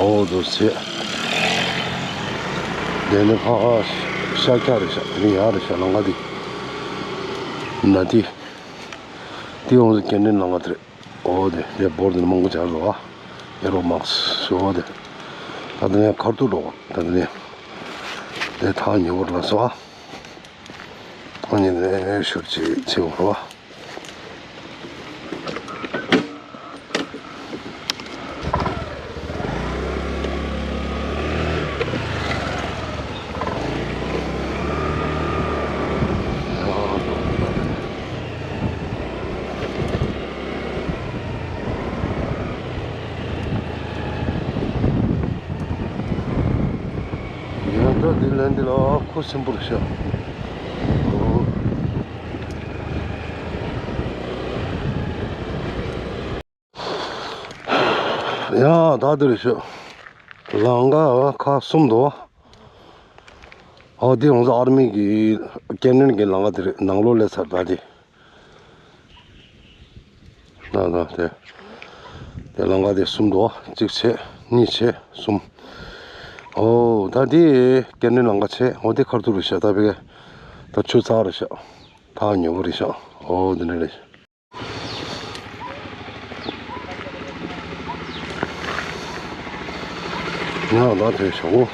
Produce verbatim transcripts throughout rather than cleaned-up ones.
ཨོ་དོ་ཟེ། དེ་ནི་ཕ་ཤ་ཁྱ་རེད་ཤག་དེ་ནི་ཡག་རེད་ཤག་ལམ་ཁ་དེ། ན་དེ། དེ་འོང་ཟེ་སྐྱེལ་འདྲེན་ལམ་ཁ་དེ་རེད། ཨོ་དེ་དེ་འབོར་དེ་ནི་མང་པོ་ཆགས་འདུག་ཨ། ཨེ་རོ་མག་སི་ཨོ་དེ། ད་དེ་ནས་ཁ་ཐུག་འགྲོ་བ་ད་དེ་ནས། དེ་ཐག་ཉེ་བོར་ལ་སོ་ཨ། ཐག་ཉེ་ནས་ཤུར་ཅིག་ཅིག་འོར་བ། ཡང་ད་འདི་ལན་འདི་ལ་ཁུ་སིམ་པོར་ཤོག་ཡང་ད་འདིར་ཤོག་ལམ་ཁ་ཁག་གསུམ་འདུག་ཨོ་དེ་ང་ཚོ་ཨར་མི་གི་སྐྱེལ་འདྲེན་གྱི་ལམ་ཁ་དེ་རེད། ནང་ལོགས་སླེབས་ཚར་ད་དེ། ད་ད་དེ། དེ་ལམ་ཁ་དེ་གསུམ་འདུག་གཅིག་བྱས་གཉིས་བྱས་གསུམ། ཨོ་ད་དེ་སྐྱེལ་འདྲེན་ལམ་ཁ་བྱས་ཨོ་དེ་ཁ་ཐུག་རེད་ཤག་ད་ཕ་གི་ད་ཆུ་ཚགས་རེད་ཤག་ཐག་ཉེ་བོ་རེད་ཤག་ཨོ་དེ་འདྲ་རེད། ཡང་ལ་དེ་ཞོག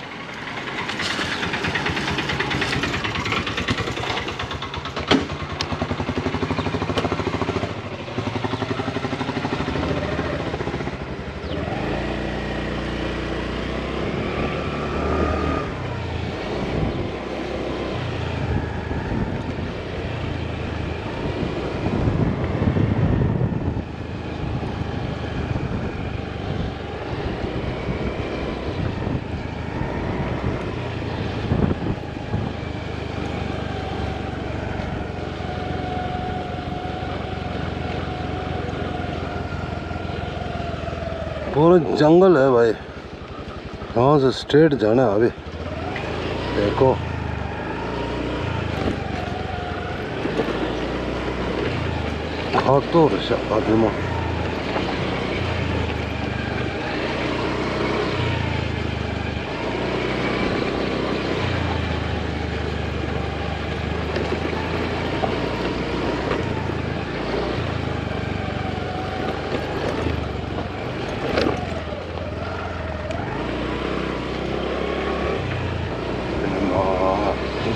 पूरा जंगल है भाई। यहाँ से स्ट्रेट जाना है अभी। देखो। खातो रशा आदमी।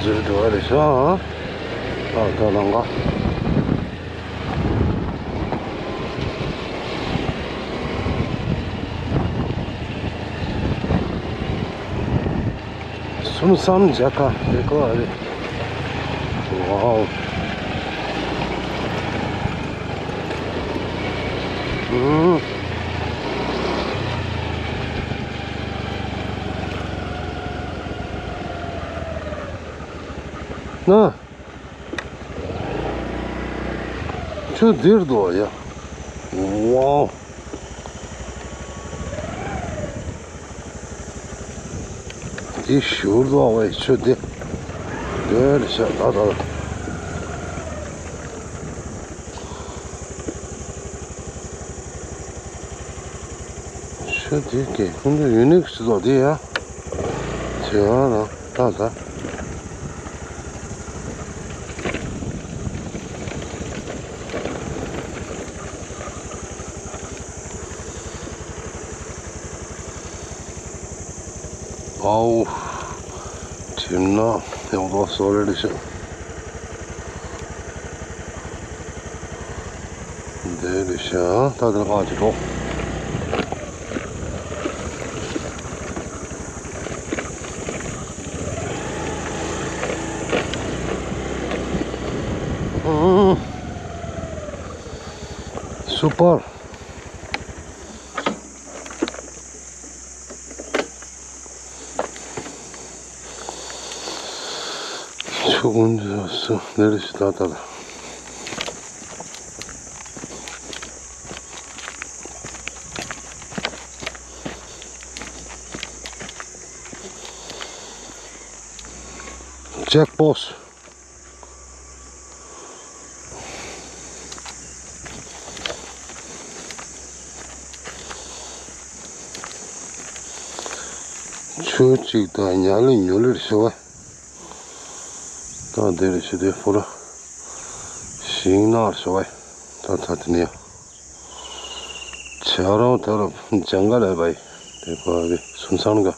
འཛུལ་འགྲོ་བ་རེད་ཤག་ཨ་ད་ལང་ག་སུམ་སམ་ཇ་ཁ་དེ་ཀོ་ཨ་རེད། ཝའོ། ཨུམ། ན། ཆུ་འདིར་འདུག་ཡ། ཝའོ། འདི་ཞུར་འདུག་བའི་ཆུ་འདི། འདིར་ཤ་ད་ད། ཆུ་འདི་གི་ཁོང་ཚོ་ཡུ་ནིག་སི་འདུག་འདི་ཡ། ཆེ་བ་ན་ད་ད། ཨའུ། ཁྲིམས་ན་ཡོང་དོ་སོ་རེ་རེ་ཤག་འདི་རེ་ཤག་ད་དེ་ལ་ཁ་ཅིག་འགྲོ། ཨུམ། སུ་པར། ཆུ་ཀུན་སུ་ནེ་རི་ཤི་ད་ད་ད། ཇེག་པོ་སི། ཆུ་གཅིག་དང་ཉ་ལི་ཉུ་ལིར་ཤི་བ། ད་དེ་རེ་ཤི་དེ་ཕོ་ར། ཤིང་ནག་ཤི་བ། ད་ད་དེ་ནས་ཡང་། ཆ་རོང་ད་ར་ཇང་ག་ལ་བའི། དེ་ཕོ་བའི་སུན་སང་ག།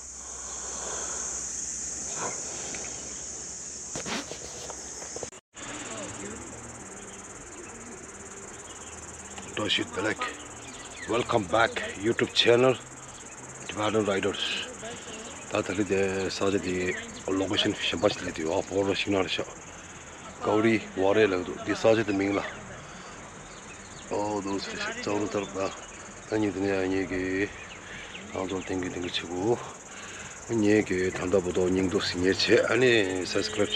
བཀྲ་ཤིས་བདེ་ལེགས། Welcome back YouTube channel Tibetan Riders. ད་ད་རེས་དེ་ས་ཆ་དེ་ལོ་ཀེ་ཤན་གཞན་པ་ཞིག་སླེབས་དུས་ཨ་ཕོ་ར་ཤིང་ནག་རེད་ཤག་ཀའོ་རི་ཝ་རེ་ལབ་འདུག་འདི་ས་ཆ་དེ་མིང་ལ། ཨོ་དོ་ཟེར་ཞིག་ཙོ་རུ་ཐར་ད། ད་ཉིན་དེ་ནས་ཡང་ངེད་ཀྱི་ཨང་ཙོ་ཏིང་གི་ཏིང་གི་ཆི་གུ། ངེད་ཀྱི་ད་ལྟ་བུ་དོ་སྙིང་སྡུག་སི་ཉེ་ཆེ་ཨ་ནི་སབ་སི་ཀ་རབ་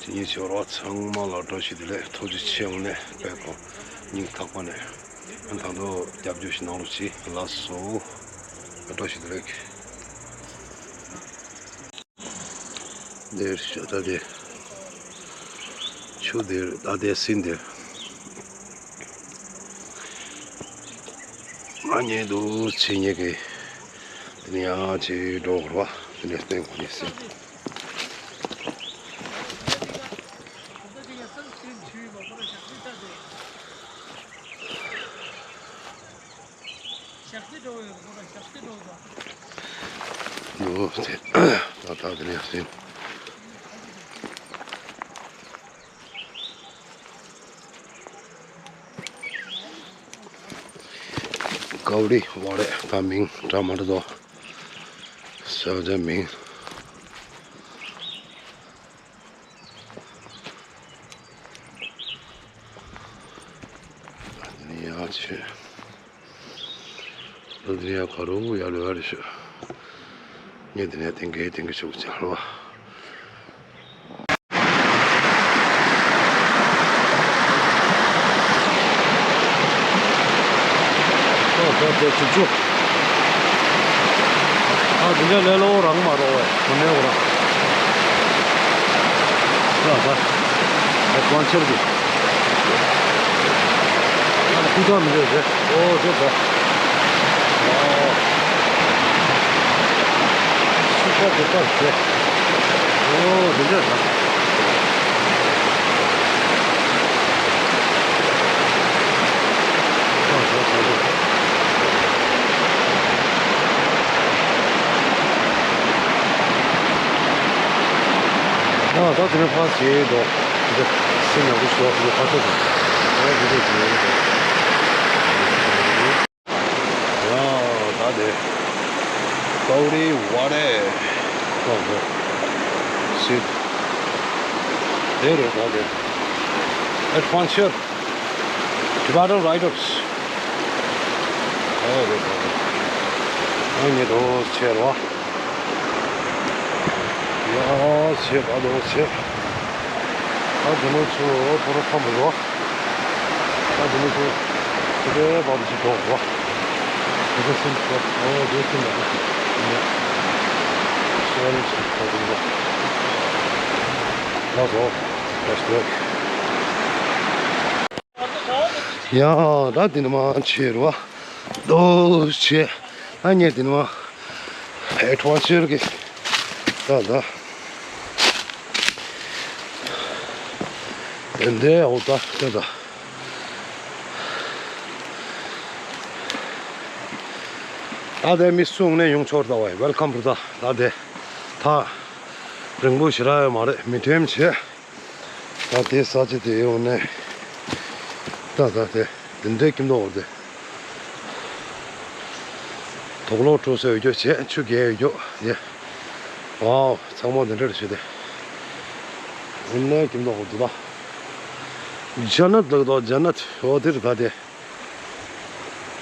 ཅི་ཉེ་ཆེ་བ་ཚང་མ་ལ་བཀྲ་ཤིས་བདེ་ལེགས། ཐུགས་རྗེ་ཆེ། འོ་ནས་དཔེ་ཁོ་སྙིང་ཐག་པ་ནས་ཨ་ད་དོ་རྒྱབ་སྐྱོར་ཞིག་གནང་རོགས་གྱིས། ལགས་སོ། བཀྲ་ཤིས་བདེ་ལེགས། འདིར་ཤ་ད་དེ། ཆུ་འདིར་ད་དེ་སྲིན་འདིར། ང་ཉེ་དུ་ཆེ་ཉེ་གི། དེ་ནས་ཡང་ཆེ་འགྲོ་བར་བ། དེ་ནས་སྟོན་གོ་ཉེ་སྲིན། ནོ་ཚེ། ད་ད་དེ་ནས་ཡང་སྲིན། ཀའོ་རི་ཝ་རེ་ད་མིང་འདྲ་མི་འདྲ་དོ། ས་ཆ་མིང་། ཡ་ཆེ། ད་དེ་ཡ་ག་རུ་ཡ་ལོ་ཡ་རེ་ཤོད། ངས་དེ་ནས་ཏིང་གེ་ཏིང་གེ་ཤུགས་ཆེ་རོ། ཨོ་ད་དེ་ཆུ་ཆུ། ཨ་དེ་འདྲ་ལས་ལོ་རང་མ་རོ་བས་དེ་ནས་འོ་ར། ད་ད་ཨེ་ཀོན་ཆེར་གི། ཨ་ཁུ་ད་མི་འདྲ་ཟེར། ཨོ་ཟེར་ད། ཨོ། སུ་ཁ་དེ་ལྟར་ཟེར། ཨོ་དེ་འདྲ་ད། ཨོ་ཟེར་ད་ཟེར། ཨ་ད་དེ་ནས་ཕར་བྱེད་དོ། འདི་སེམས་ཡག་པོ་ཞོག་འདི་ཕར་ཚུར་དང་། ཨ་འདི་འདྲ་བྱེད་དོ། ཡ་ད་དེ་ཀའོ་རི་ཝ་རེ། ཨོ་ཧོ། ཤིཊ། དེ་རེད་ད་དེ། Adventure Tibetan Riders། ཨོ་རེད་ད་དེ། ཨ་ཉེ་དོ་ཆེ་རོ། ཡ་ཆེ་ད་དོ་ཆེ། ད་དེ་ནས་ཆུ་ཐོ་རེ་ཁམ་རོ། ད་དེ་ནས་ཆུ་དེ་བར་ཞིག་ཐོག་རོ། དེ་ཚོ་སེམས་ཤོག་ཨོ་དེ་སེམས་ལ་དེ། སེམས་ཤོག་ཐོག་རོ། ལགས་སོ། ལགས་སོ། ཡ་ད་དེ་ནས་མ་ཆེ་རོ། དོ་ཆེ། ཨ་ཉེ་དེ་ནས་མ། ཨེ་ཁྲོ་ཆེར་གི། ད་ད། དེ་འདྲའི་འོ་ད་དེ་ད། ད་དེ་མི་སུ་ནས་ཡོང་ཆོག་ད་བའི་ཝེལ་ཀམ་རུ་ད་ད་དེ། ད། རིང་པོ་ཞེ་དྲག་ཡོད་མ་རེད་མི་ཐོན་བྱེད། ད་དེ་ས་ཆ་དེ་ཡོང་ནས། ད་ད་དེ་འདི་འདྲའི་ཁྱིམ་ཐོག་འོ་དེ། དོག་ལོག་འཕྲོ་སོས་ཡོད་རྒྱུ་བྱས་ཆུ་རྒྱས་ཡོད་རྒྱུ་ཡེ། ཝའོ་ཚང་མ་འདི་འདྲ་རེད་ཞུ་དེ། འོ་ནས་ཁྱིམ་ཐོག་འོ་དེ་ད། ཇ་ནད་ལགས་དོ་ཇ་ནད་འོ་དེ་རེད་ད་དེ།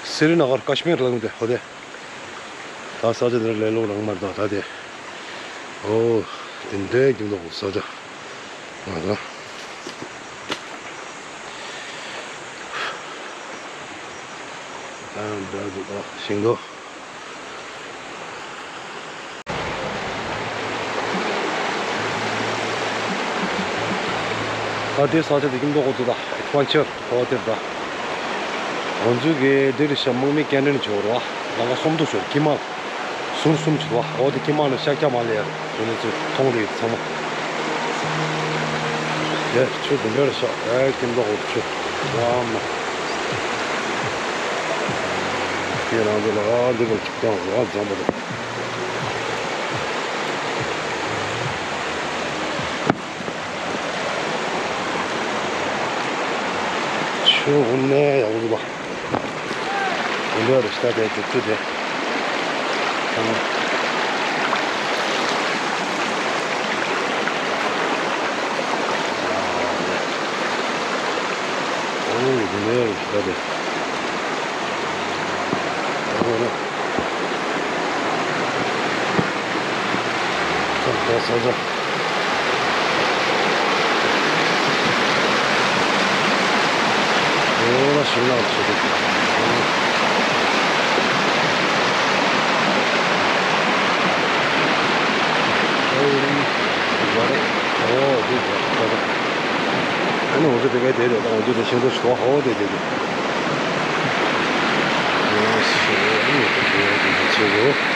སི་རི་ན་གར་ཀ་ཤི་མིར་ལ་ཡོང་དེ་ཧོ་དེ། ད་ས་ཆ་འདིར་ལས་ལོ་རང་མར་ད་ད་དེ། ཨོ། དེ་འདྲའི་རྒྱུ་མདོག་ས་ཆ། ང་ད། ད་འདྲ་འདུག་ད་ཤིང་སྡོང་། ད་དེ་ས་ཆ་དེ་ཀྱི་མདོག་གོ་ཚོད་ད་ཨེ་ཌི་ཝེན་ཅར་ཧོ་ཊེལ་ད། ང་ཚོའི་གི་འདིར་ཤ་དམག་མི་ཀེན་ཊིན་ཅིག་ཡོད་རེད་བ། ལམ་ཁ་གསུམ་དུ་ཤོར་དཀྱིལ་མ། ཟུར་གསུམ་ཅིག་འདུག་བ། འོ་དེ་ཀི་མ་ལ་ཤག་ཀྱ་མ་ལ་ཡ། དེ་ནས་ཚུར་མཐོང་ལེ་ཚང་མ། དེ་ཆུ་དེ་འདྲ་རེད་ཤག་ཨེ་ཀིམ་ལོག་ཆུ། ཨ་མ། དེ་རང་ཚོ་ལ་ཨ་འདི་བར་ཅིག་ཀྱང་རོ་འཛོམས་པ་དང་། ཆུ་འོ་ནས་ཡག་པོ་འདུག་བ། འདི་འདྲ་རེད་ཤག་དེ་དེ་ཚོ་དེ། ཨོ་འདི་འདྲ་རེད་ཤག་དེ། ཨོ་རེད། ས་ས་ས་ས། འོ་ན་ཤིང་ནགས་ཆེ་གི། ཨོ་རེད། འོ་རེད། འོ་དེ་འདྲ་ད་ད། ཨ་ནི་འོ་ཚོ་དེ་ག་དེ་དེ་ད་འོ་ཚོ་དེ་ཤིང་ཏོག་ཞིག་འོ་དེ་དེ་དེ། འོ་ཤིང་ནགས་ཆེ་གི།